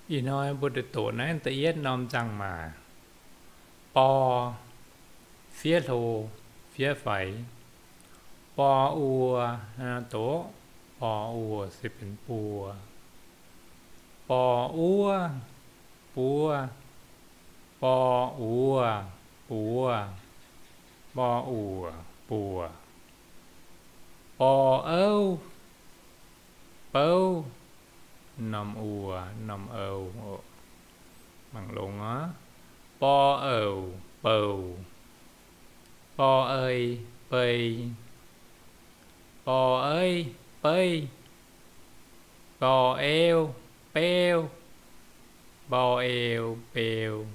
Ih hnoi mbuo doqc naaiv da'yietv norm nzangc-maac, bor, fiev hlo, fiev faix. Bor uo, doqc, bor uo se benx buo. Bor uov, buov. Bor uo, buov. Bor uoc, buoc. Bor ouv, bouv. Norm uo, norm ou oc. Mangc longx oc. Bor ouc, bouc. Bor ei, bei. Bor eiv, beiv. Bor eu, beuv. Bor eu, beu.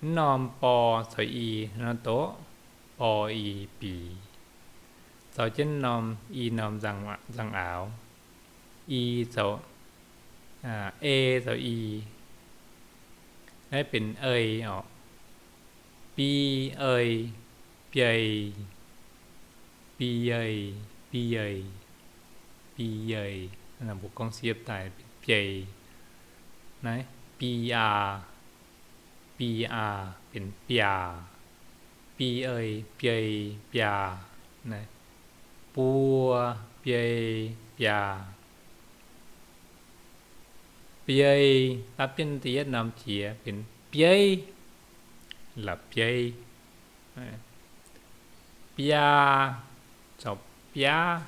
Mv norm bor caux i nor doqc, bor i bic. Zoux jienv norm i norm nzangc-aaux. I zoux, e zoux i. Naaiv benx ei oc. Bi ei, biei. Biei, biei, biei. Mbuo gorngv siepv daaih benx biei. Naaiv bi aa, bi aa benx biaa. Bi ei, biei, biaa. Buo, biei, biaa. Biei, dapv jienv da'yietv norm jiex benx bieiv, la'bieiv. Biaa, caux biaav.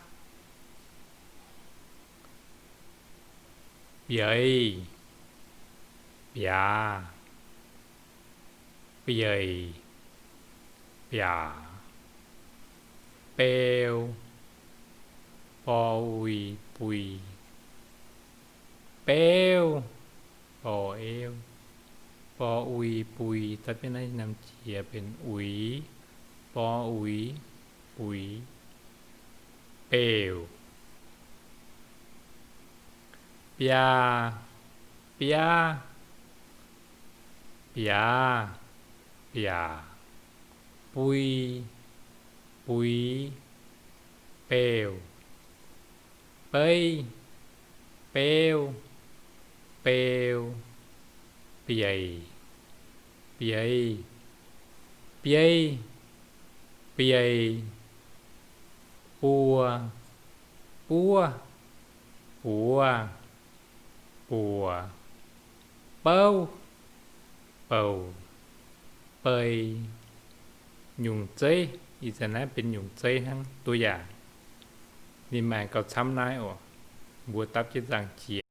Bieiz, biaax. Bieiz, biaax. Beu, bor, ui, bui. Beuv, bor, euv. Bor, ui, bui, dapv jienv naaiv norm jiex benx uix. Bor, uix, uix. Beuv. Biaa, biaav. Biaav, biaax. Bui, buix. Beuv, beiv. Beuv, beu. Bieic, bieiz. Bieiv, bieiz. Buo, buov, buoz. Buoc, bouv, bouc. Bei, nyungc zeiv. Ih zanc naaiv benx nyungc zeiv hnangv. Duqv yaac ninh maaih gauh camv naaiv oc. Mbuo dapv jienv nzangc-jiex.